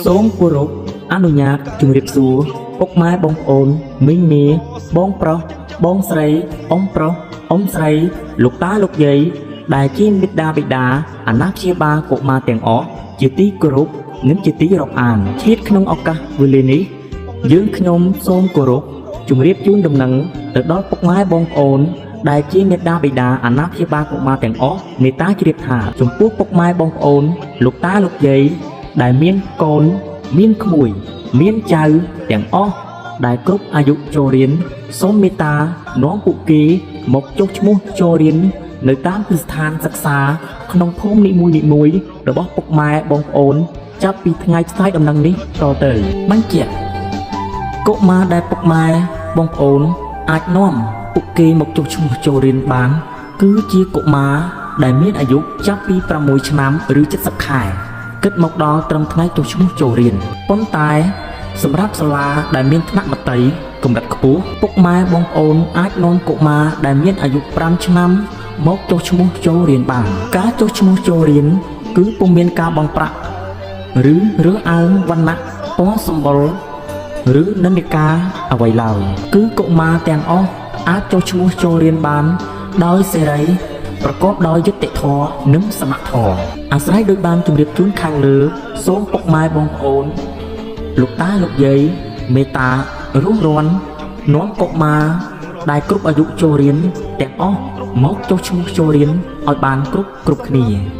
សូមគោរពអនុញ្ញាតជម្រាបសួរពុកម៉ែបងប្អូនមីងមាបងប្រុសបងស្រីអ៊ំប្រុសអ៊ំស្រីលោកតាលោកយាយដែលជាមេត្តាបិតាអាណាព្យាបាលកុមារទាំងអស់ជាទីគោរពនិងជាទីរាប់អានឆ្លៀតក្នុងឱកាសវេលានេះយើងខ្ញុំសូមគោរពជម្រាបជូនដំណឹងទៅដល់ពុកម៉ែបងប្អូនដែលជាមេត្តាបិតាអាណាព្យាបាលកុមារទាំងអស់មេត្តាជ្រាបថាចំពោះពុកម៉ែបងប្អូនលោកតាលោកយាយ ដែលមានកូនមានក្មួយ មានចៅទាំងអស់ដែលគ្រប់អាយុចូលរៀនសូមមេត្តានាំពួកគេមកចុះឈ្មោះចូលរៀននៅតាមគ្រឹះស្ថានសិក្សាក្នុងភូមិនីមួយៗរបស់ពុកម៉ែបងប្អូន ចាប់ពីថ្ងៃផ្សាយដំណឹងនេះតទៅបញ្ជាក់កុមារដែលពុកម៉ែបងប្អូនអាចនាំពួកគេមកចុះឈ្មោះចូលរៀនបាន គឺជាកុមារដែលមានអាយុចាប់ពី6ឆ្នាំឬ70ខែ គិតមកដល់ត្រឹមថ្ងៃចុះឈ្មោះចូលរៀនប៉ុន្តែសម្រាប់សាលាដែលមានថ្នាក់មត្តេយ្យកម្រិតខ្ពស់ពុកម៉ែបងប្អូនអាចនាំកុមារដែលមានអាយុ5ឆ្នាំមកចុះឈ្មោះចូលរៀនបានការចុះឈ្មោះចូលរៀនគឺពុំមានការបង់ប្រាក់ឬរើសអើងវណ្ណៈពណ៌សម្បុរឬនិន្នាការអ្វីឡើយគឺកុមារទាំងអស់អាចចុះឈ្មោះចូលរៀនបានដោយសេរី ប្រកបដោយយុត្តិធម៌និងសមធម៌អាស្រ័យដោយបានជម្រាបជូនខាងលើសូមពុកម៉ែបងប្អូន លោកតាលោកយាយមេត្តារួសរាន់នាំកុមារដែលគ្រប់អាយុចូលរៀនទាំងអស់មកចុះឈ្មោះចូលរៀនឲ្យបានគ្រប់គ្រប់គ្នា។